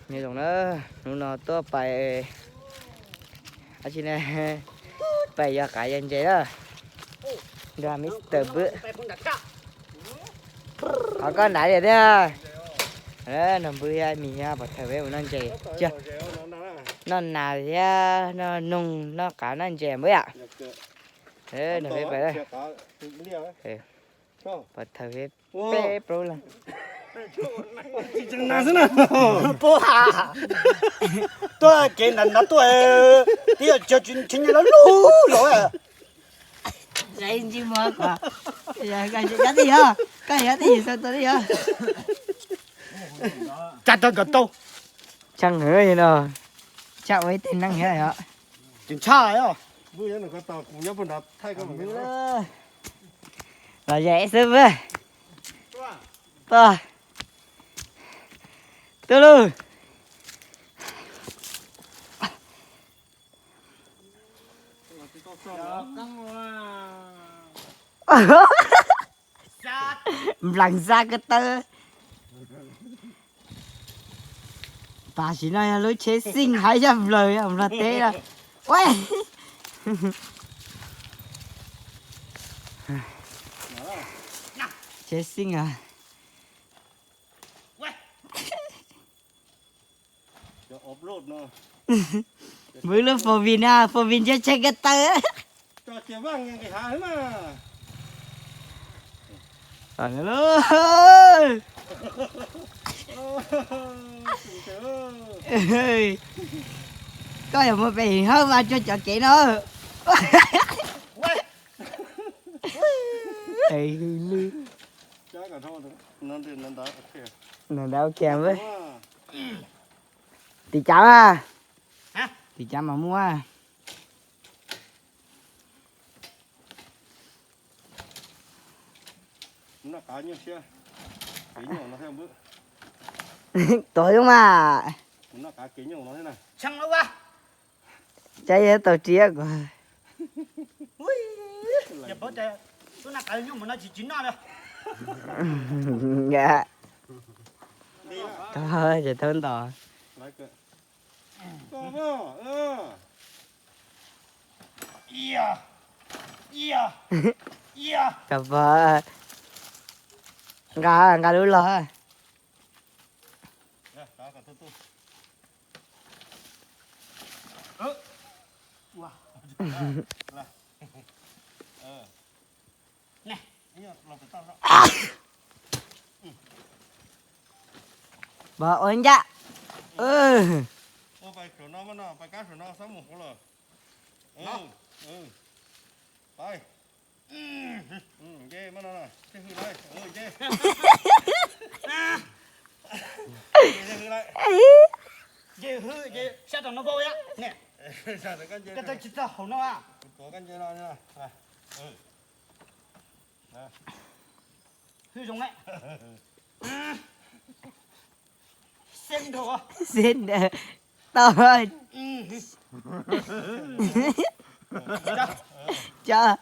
Nyob zoo na, hnub no tuaj pais, ab tsi ne, pais yog qav yog ntses na, nrog Mister Bwb. Qhov koj nrad tiag tiag. Nrog Npwg thiab Mis thiab pov thawj peb mus noj ntses, noj nas thiab noj noog noj qav noj ntses npwb yom. Nrog peb pais, pov thawj peb plaub leeg. Tuaj kev nram no tuaj, twb yog tsis tsis nyiam lub lub los. Tsa tau kom tau. Tshaj heev no, tshaj ua ib teg neeg thiab os. Tsis tshaj os. Los ze xwb Npwg. Pog, tuaj lauj. Nplees xa ko taw. Tam sim no yog lub tsheb xij hais zaj Nplog, Nplog teb no. Tsheb xij os. Npwg lub four wheel na, four wheel ntshe tseg ko taw. Koj yuav mus pem hawm mas tsuag cov kev no. Ntawd ok. Tim cav mas, tim cav mas muaj. Tuag zoo mas. Cas yog tau tsiab kuv. Tau ces thawb ntos. Kab pog, nqa, nqa lub log. Pog ua ncaj. Hwj zoo lawm. Xeb ntawd tau. Cov,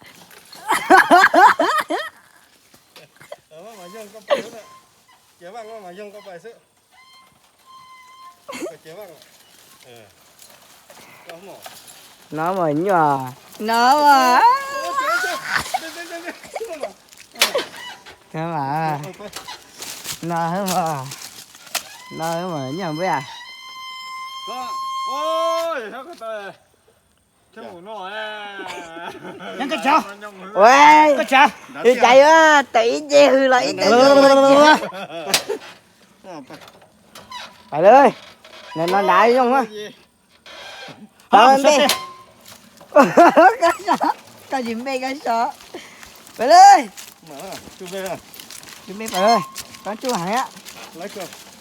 no mas nyuaj, no mas, no mas, no mas, no mas nyuaj npwg a. Ua, cas yuav tawm ib ce hws los ib tawm. Pais lawm, no nrad zoo. Tau ntej. Koj tsis npe koj so. Pais lawm. Tsis npe pais lawm. Koj tsuj heev.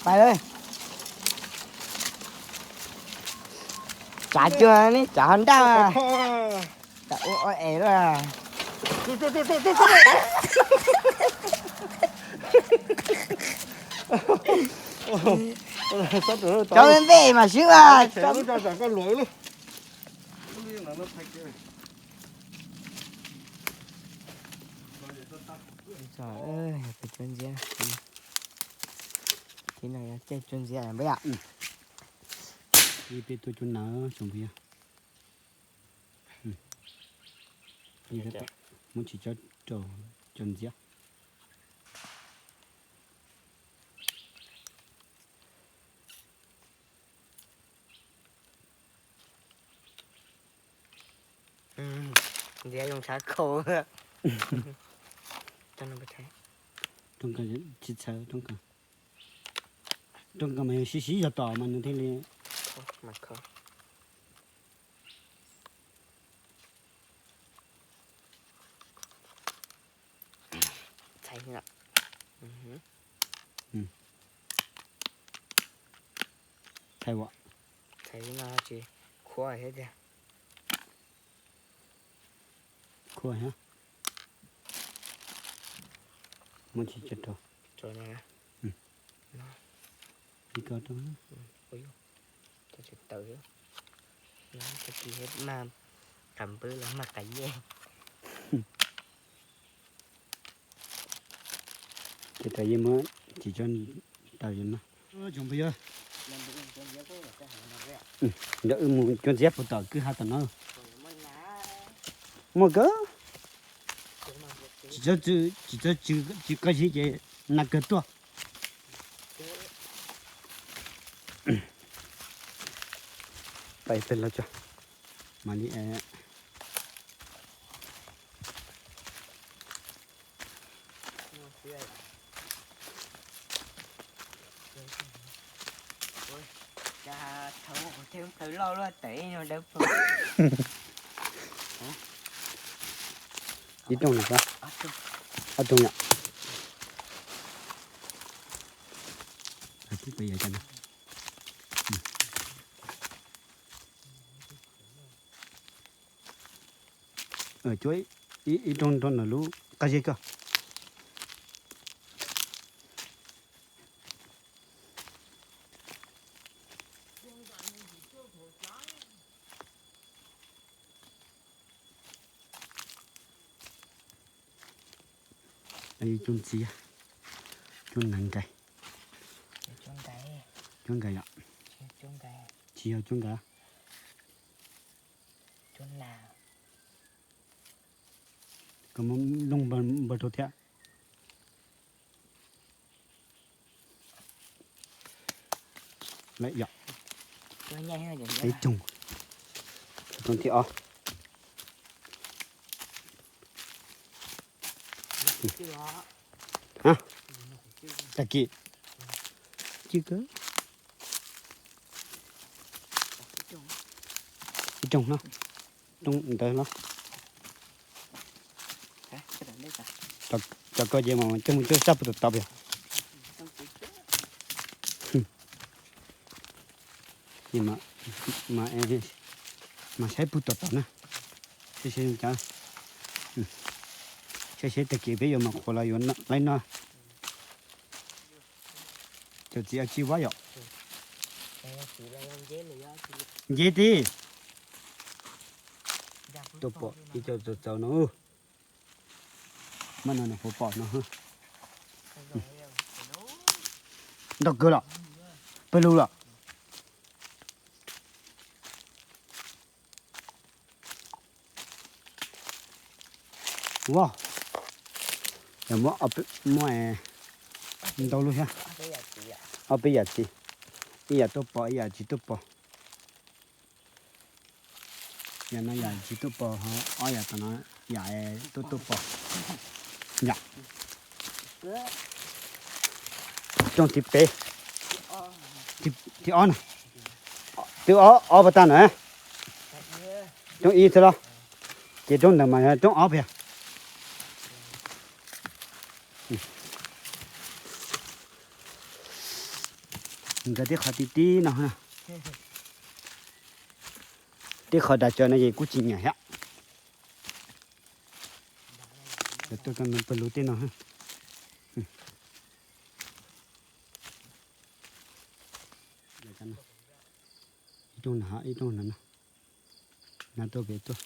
Pais lawm. Tsav cuag ne, tsav ho nraj. Tsav ua ua es lawm. Cov npe mas swb mas. Tus cuab ntxiab, ib no yog caij cuab ntxiab npawg yom. Peb tuaj cov nas tsoom phooj ywg. Muab tsis tsob rau cov ntxiab. Ntxiab zoo sab khau. Rooj kawg tsis txhawv, rooj kawg, rooj kawg mas yog siv siv zog tom mas nws thiaj li. Txhais ua, txhais no tsis khuav thiab tiag. Khuav thiab. Muab tsis tsob rau. Ib ko rau. Tsis tawm, tag kis mas qas npwb los mag qas yej. Ces rau yeej muab tsis tsob rau no. Tsoom phooj ywg, ntawm wb mus cuab ntxiab puag tom kwj ha tom no. Muaj kawg. Tsis txhob, tsis txhob tsis koj zib ces nas kawg tuaj. Pais peb los tso. Mam li. Ib rooj no, ob rooj yom. Cuab ib rooj rau ntawm lub qab zib ko. Cuab ntxiab, cuab nas nkais. Cuab nkais yom. Tsis yog cuab nkais. Koj muab looj npawg rau thiab. Lawm yom. Ib rooj, rooj thib ob. Tag kis, cwj kawg. Ib rooj no, rooj ntawd no. Cov ko ces mas coj mus cuab sab puag tom tod pem. Mas saib puag tom tod na. Saib seb zoo cas. Saib seb tag kis peb yuav mas qhuav los yuav laib noj. Cov txiv tsis vab yom. Nce tib. Tuaj pom ib co txaus txaus no. Mas no nws puas pom no. Ntau kawg los, pawg lug los. Ua, yog muab, muab ntau lub thiab. Ob peb yam txiv, ib yam tuaj pom ib yam tsis tuaj pom. Yam no yam tsis tuaj pom, ob yam tom no yam tuaj tuaj pom. Yam rooj thib peb, thib ob na, twb ob pab tag na. Rooj ib xwb los, ces rooj ntawd mas yog rooj ob pem. Nkawd tib qhov ti tib no na. Tib qhov dav tsaws no ces kuj tsis nyiam thiab. Tuaj pawg lug tej no. Ib rooj na, ib rooj na, na tuaj pem tuaj.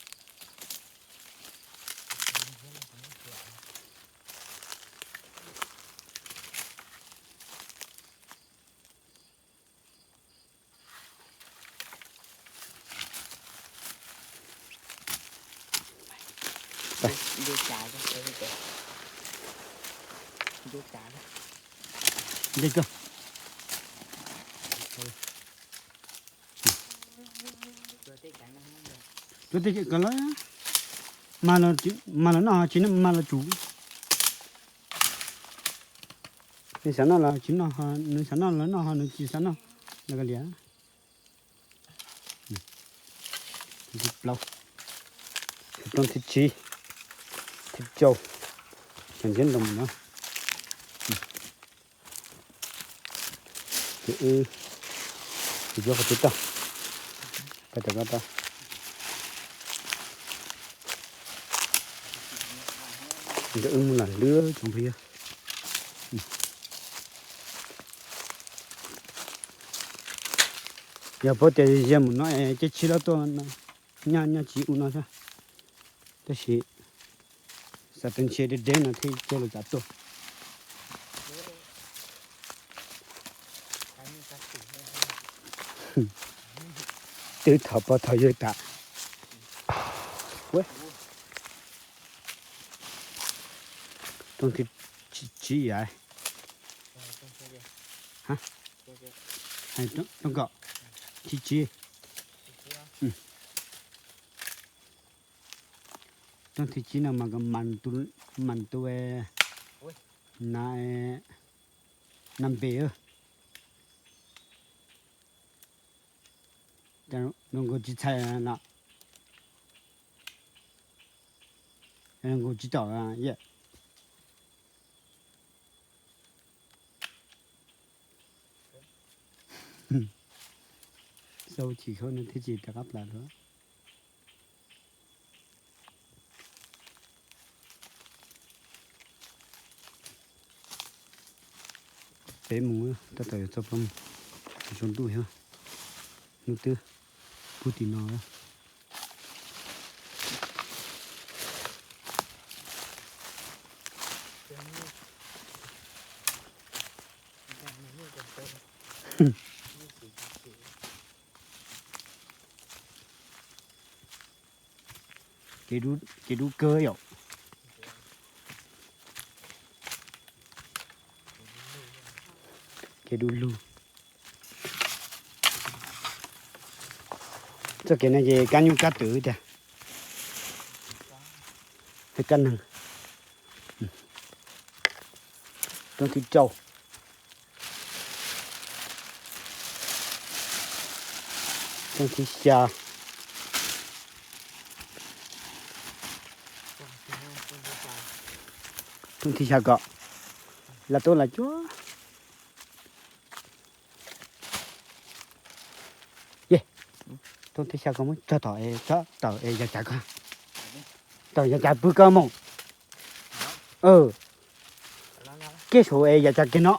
Nce koj. Tuav tej kev kawg los, mas los noj tsis, mas los tsum. Nws xav noj los tsis noj, nws xav noj los noj, nws tsis xav noj los kav liam. Thib plaub, rooj thib tsib, thib rau, xyov ntsiab ntoos no. Ces wb yuav qhov twg tag, pab tau kab pab. Nkawd wb mus lam hlwb tsoom phooj ywg. Yog paub tias yog mus no es caij tsheb los tuaj no, nyaj nyaj tsis ua no thiab. Tab sis xav tias ntshe deb deb no thiaj caij los tsav tuaj. Twb thov pog thov yawg tas. Rooj thib tsib yam. Rooj kom thib tsib. Rooj thib tsib no mas, mas tus na, na npe. Nkaus tsis txhais no, nkaus tsis tau. Xau chim khaub no thiaj tsis rov qab plam lawm. Peb mus tab tom yuav txog plaub moos, tsaus ntuj thiab, hnub twb pug tim no. Kev dub kawg yom. Kev dub lug. Txoj kev no ces kab nyuj kab twm tiag, kab neeg. Rooj thib rau. Rooj thib xya. Rooj thib xya kom las tuaj las cuag. Ye, rooj thib xya koj muab tso tom es, tso tom es yav tsav koj, tom yav tsav pw koj mus. Kiag saum es yav tsav kiag no.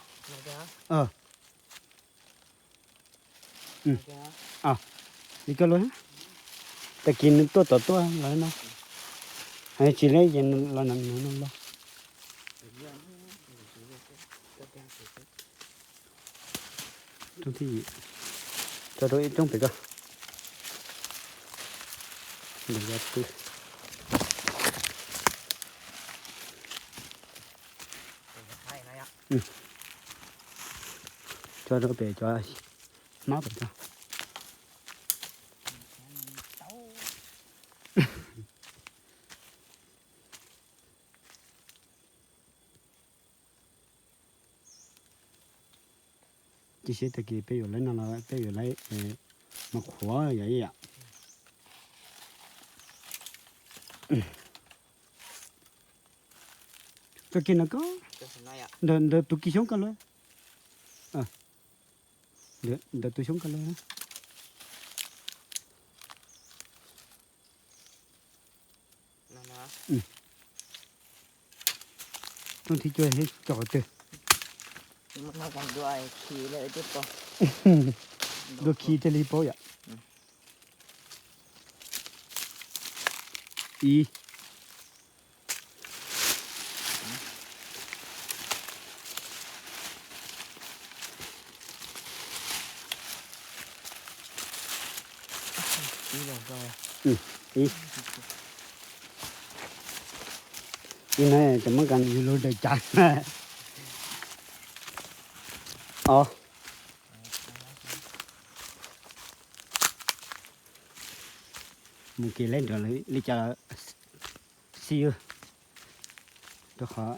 Li koj lub, tag kis nws tuaj tom tuaj los no, tsis li ces los no los. Rooj thib yim, tso rau ib rooj pem koj. Tso rau pem cov hmab pem tso. Cia seb tag kis peb yuav lawv no los peb yuav lawv mas qhuav yom ib yam. Txoj kev no koj, ntawm tus kis xyoob koj lawm, ntawm tus xyoob koj lawm. Rooj thib cuaj tso qhov twg? Dua khi thiaj li paub yom. Ib. Ib. Ib no ces muab kas yug lug daws cav. O, mus kev leb nrad li cas xij, rau qhov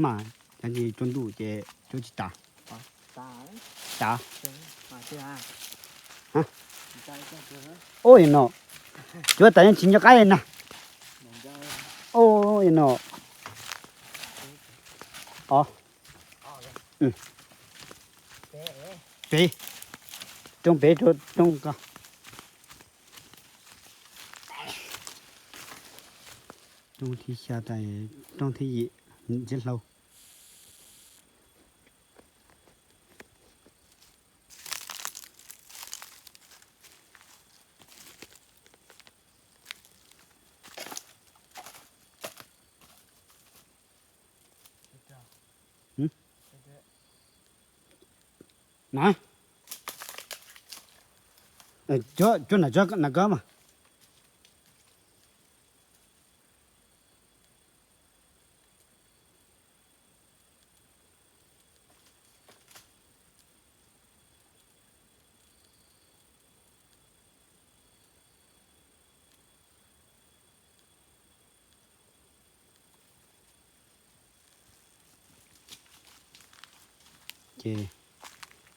mas cov ntsis tsaus ntuj ces cuab tsis tas. Tas. Ub no, cuab tas yeej tsis nco qab na. Ub no. O, pem, rooj pem, rooj ko. Rooj thib xya tas, rooj thib yim ntsiab hlau. Na, cuab na, cuab na ko mas. Ces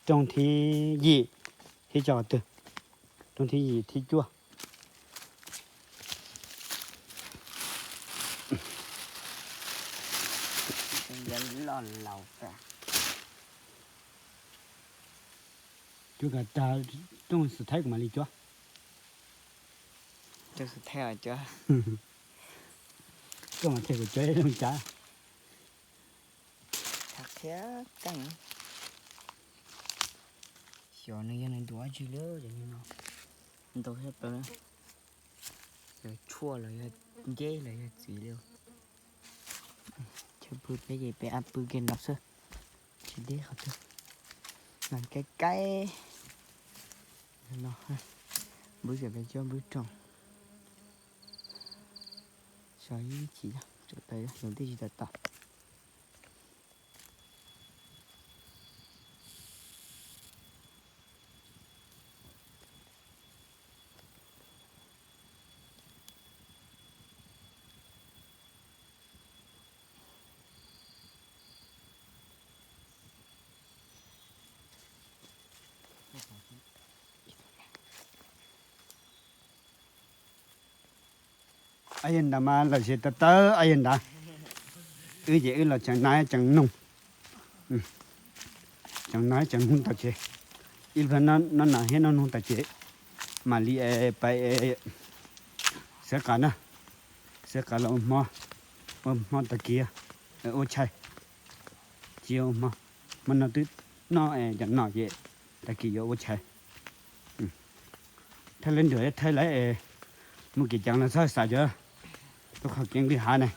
rooj thib yim, thib co twg? Rooj thib yim, thib cuaj. Cuab kom tag rooj xus thaib kuv mam li cuab. Koj mas thiaj kuv cuab ib rooj cav. Xyov nws yog nws ntu dab tsi li, ntau thiab plaws, yog tshuaj los yog nceb los yog txiv li. Chaw pw peb ces peb ab pw kiag nraud xwb, tsis deb qhov twg. Mas kaib kaib no, npwb tseem peb cuab npwb rooj. Xyov ib chim tawm tau, yog tib tsis tawm tau. Ab yawg ntawd mas lom zem tawv tawv ab yawg ntawd. Wb ces wb los tseem nas tseem noog, tseem nas tseem noog tom tsev. Ib pliag noj nas thiab noj noog tom tsev, mam li pais xav qas na, xav qas los ua hmo, ua hmo tag kis ua tshais. Tsis ua hmo, hmo no twb noj cov no ces tag kis yuav ua tshais. Thaij lawv nruam, thaij lawv es mus kev ceev los txhob xav cov rau qhov kev nqis hav ne.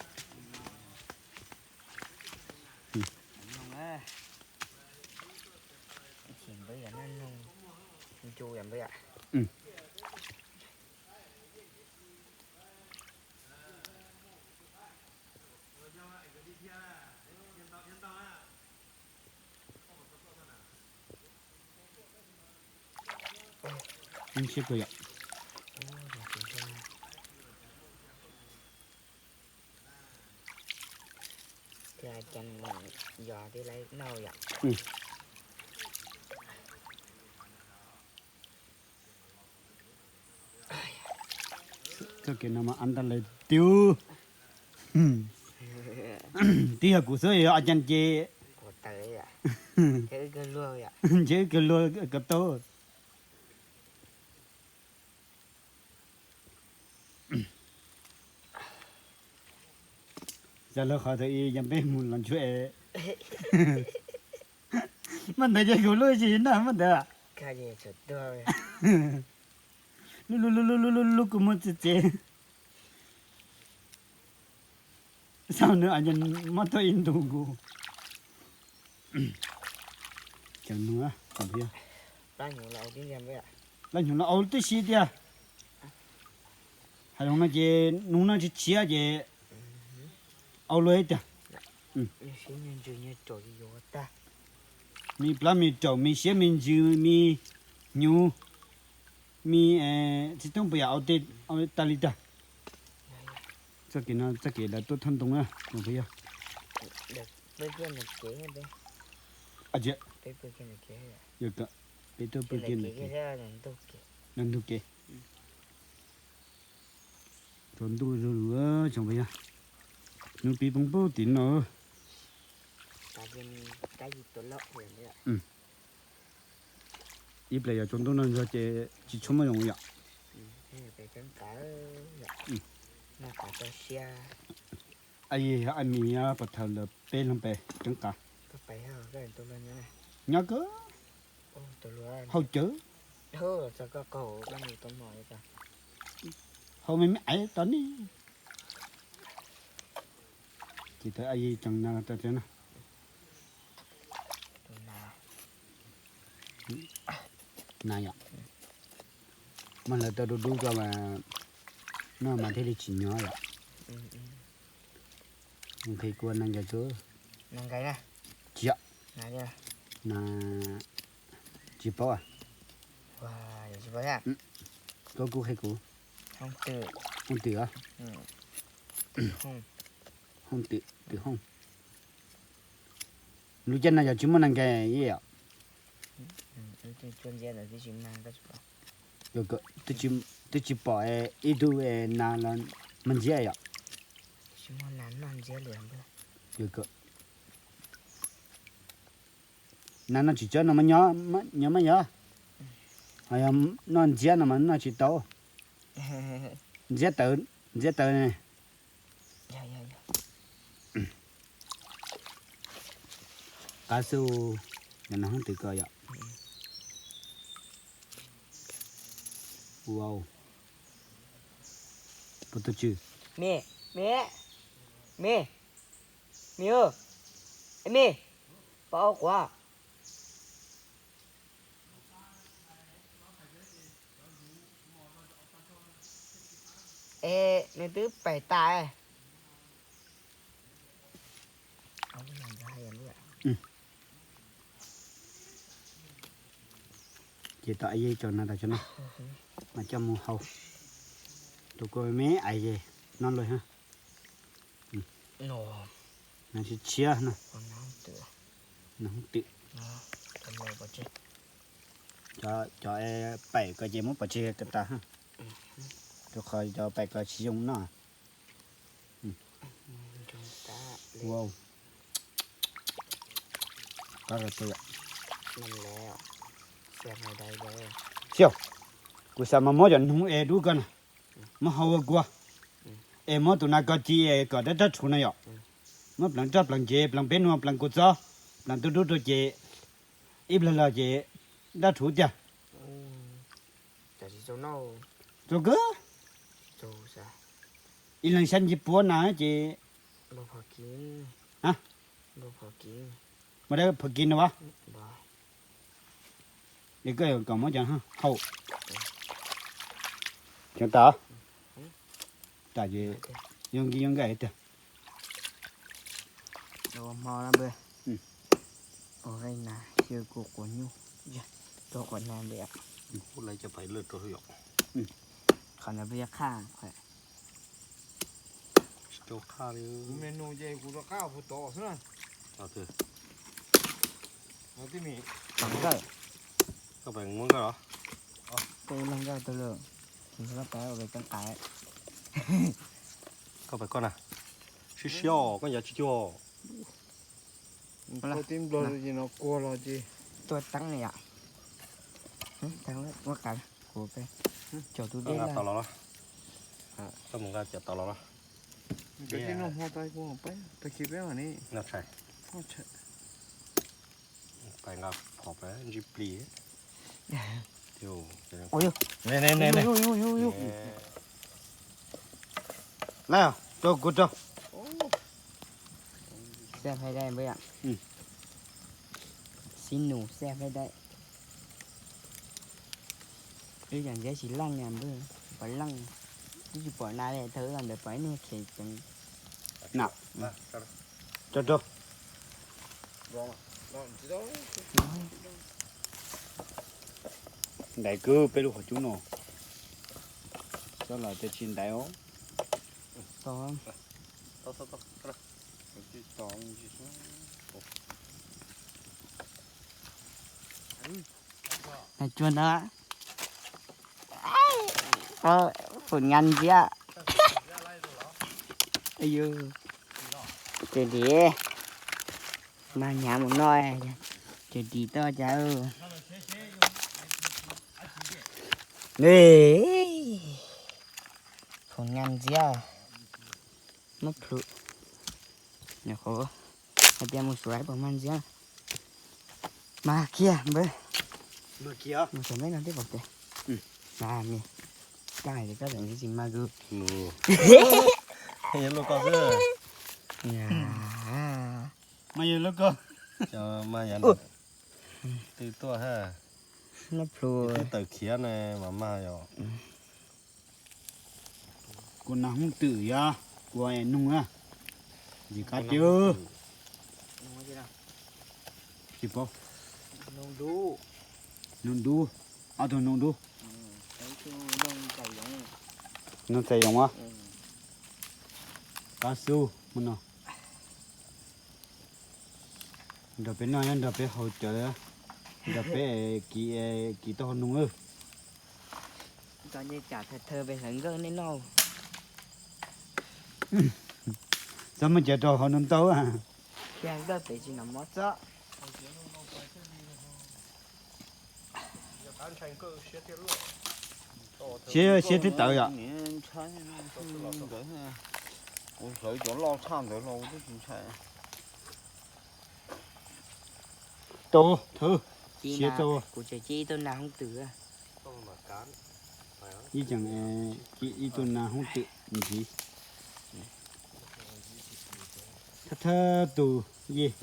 Siab kawg yom. Yog tib laiv noj yom. Txoj kev no mas an ta lawm tiag. Twb yog kuv xwb, yog a can ces ntshe wb kawg luag ko tau. Xav lawv qhov thaum ub yog peb mus los ntsuab es, muaj ntawd ces kuv lub tsis noj muaj ntawd. Lub lub lub lub lub lub kuv muaj txiv tsev. Xav nws mob tuaj ib ntus nkus. Cov nus, plab hnyuv los au tib si tiag. Hais lus no ces nus no tsis tshiab ces Au luaj tiag. Me plab me raum me siab me ntsws me hnyuv me txiv toob puas yog au tej tas li tag. Txoj kev no txoj kev lawv tuaj thauj ntoo na, yog peb tuaj pw kiag los ntug kev. Tsaus ntuj zuj zus tsoom phooj ywg, hnub pib poob pub tim no. Ib pliag yog tsaus ntuj noj ntsuag ces tsis tshua muaj zoo yom. Ab yig ab mis nyob pov thawm lawm peb leeg pem ceeb qas. Nyob kawg hauj cawv, hauj me me aiv tod ne. Ces tau ab yig tseem na tau tsev na. Na yom, mas lawv tau dub dub ko mas noj mas thiaj li tsis nyob yom. Nqhis kua na nkais tso. Tsis yom, na tsis paub. Koj kuj qhia kuv. Hooj twm os. Hooj twm, twm hooj. Lub caij no yog tsis muaj na nkais yom. Twb tsis pom ib tug nas los muaj ntxiab yom. Nas noj tsis tsawb no mas nyob mas yog, ho yog noj ntxiab no mas noj tsis tau. Ntxiab tawv, ntxiab tawv ne. Qab xwb, yog nas hooj twm ko yom. Puas tau tsw? Me, me, me, me, me, pab quav. Es nws twb pem tas. Ces tom ib yam tso na tas tso na, mas coj mus hau. Tus kua me ais ces noj luaj ha. Nas tshiab tshiab na. Nas hooj twm. Cov paim ko ces muab pov tseg ko tas ha, rau qhov cov paim ko tsis zoo noj. Xyov, kuv xav mas muab cov noog es dub ko na, muab hau ua kua, es muab tus nas ko ci es kom dab rab rhuv no yom. Muab pleev roj pleev ntsev pleev peb nuag pleev kua txob, pleev dub dub rau ces ib pliag los ces dab rhuv tiag. Txaus kawg. Ib leeg xya nci puab na ces mas dab phom kis no as. Es koj yuav kom muab cov hau, cov tas, tas ces yuav nkij yuav nkaj tiag. Hmo na npawg, ua na xyaw kua quav nyuj, rau quav na npawg. Qhov ntawd peb yuav qhaj, tsis tau qhaj li. Kuv me nus ces kuv rov qab ua puag tod xwb na. Tod nkawj. Koj pais muab nkawj los? Tej ib leeg nkawj tau lawm, tsis nrog koj pais ua ke ceeb qas. Koj pais koj na. Siab siab os, koj ncav tsis cuag. Tib nplog ces no kuag los ces. Tuaj teeb li yom. Teeb muab qas kuv caum tus dej na. Koj mus nqa cov tod los los. Cov tib no hmo tas kuv pais tag kis peb mam li. Pais nqa phom pais ntsib plis. Lawm, rau kuv rau. Xab phai dai npawg yom. Xib nus xab phai dai. Wb cov ntxiab tsis leej li npawg, pom leej. Twb tsis pom na li, thaum wb los ntawd pom ib niag khev ceev. Na, tso rau. Ntais kwv peb lub qhov cub no. Txhob los tias tsis ntais os. Nais tsuag ntawd. Phom nyas ntxiab. Ces dim, mas nyas mus no, ces dim tau cas. Phom nyas ntxiab. Muab plhws. Nyuam qhuav hais tias mus suav ib puas mag ntxiab. Mag kiag npawg. Mus suav npeb no tib pom tias. Mas me, koj hais tias koj tseem tsis mag kug. Yog luaj koj xwb. Mas yog luaj koj. Mas yog twb tuaj ha. Muab plhws. Twb tawm khiav ne mas mag yom. Kuv nas hoob twm yog kuv nug na. Ntxim qab tiag. Tsis paub. Noog dub. Ob tug noog dub. Noog txais yoov a. Qab xub mus no. Nrog peb noj nyob nrog peb haus cawv, nrog peb kiv, kiv taub hau noog. Txhob muab cawv rau hauv noog ntau. Nkawj pem tsis nom mov txob. Siab, siab thiab tawv yom. Kuv hlawv cov loj tshaj ntawd los kuv twb tsis ntshai. Tau, thawj, siab tau. Kuv tseem cia ib tug nas hoob twm. Ib tug nas hoob twm ntxiv. Thawj thawj tus yej,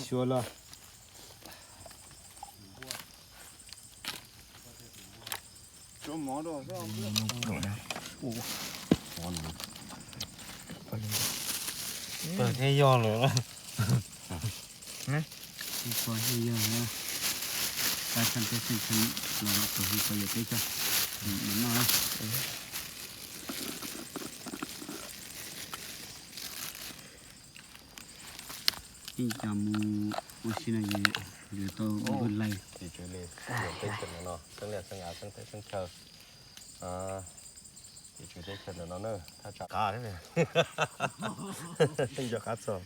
suav los. Pawg thiaj yog lawm. Pawg thiaj yog na. Pab xeeb peb xeeb tshee los tus hu pawg yog peb txog. Mus noj. Ib co mus ua si no ces yuav tau npawg lais. Tim tswv teb chaws ntawm no, xeeb liaj xeeb av xeeb teb xeeb chaw. Tim tswv teb chaws ntawm no na, thaj tsam qab, nco qab txog.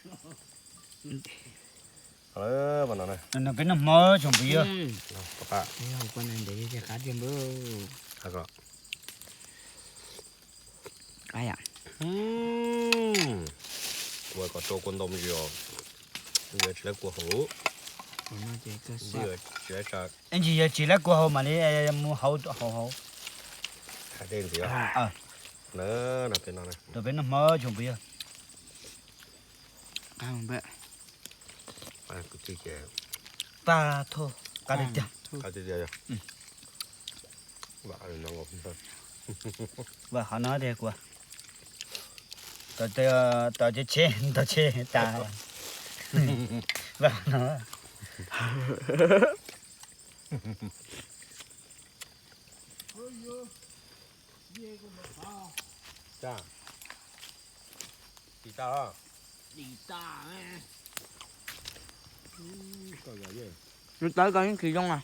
Peb noj hmo tsoom phooj ywg. Ua kom rau kua ntoo me ntsis os, ntsis tsis lawv kua hauv. Ntsis yog tsis lawv kua hauv mam li mus hauv hauv hauv. Rau peb noj hmo tsoom phooj ywg. Tag thoj, qab tiag tiag. Vam qhov no tiag kuv. Tau tsheb, tau tsheb tas. Vam qhov no. Nws tawv koj yeej khis zoo na.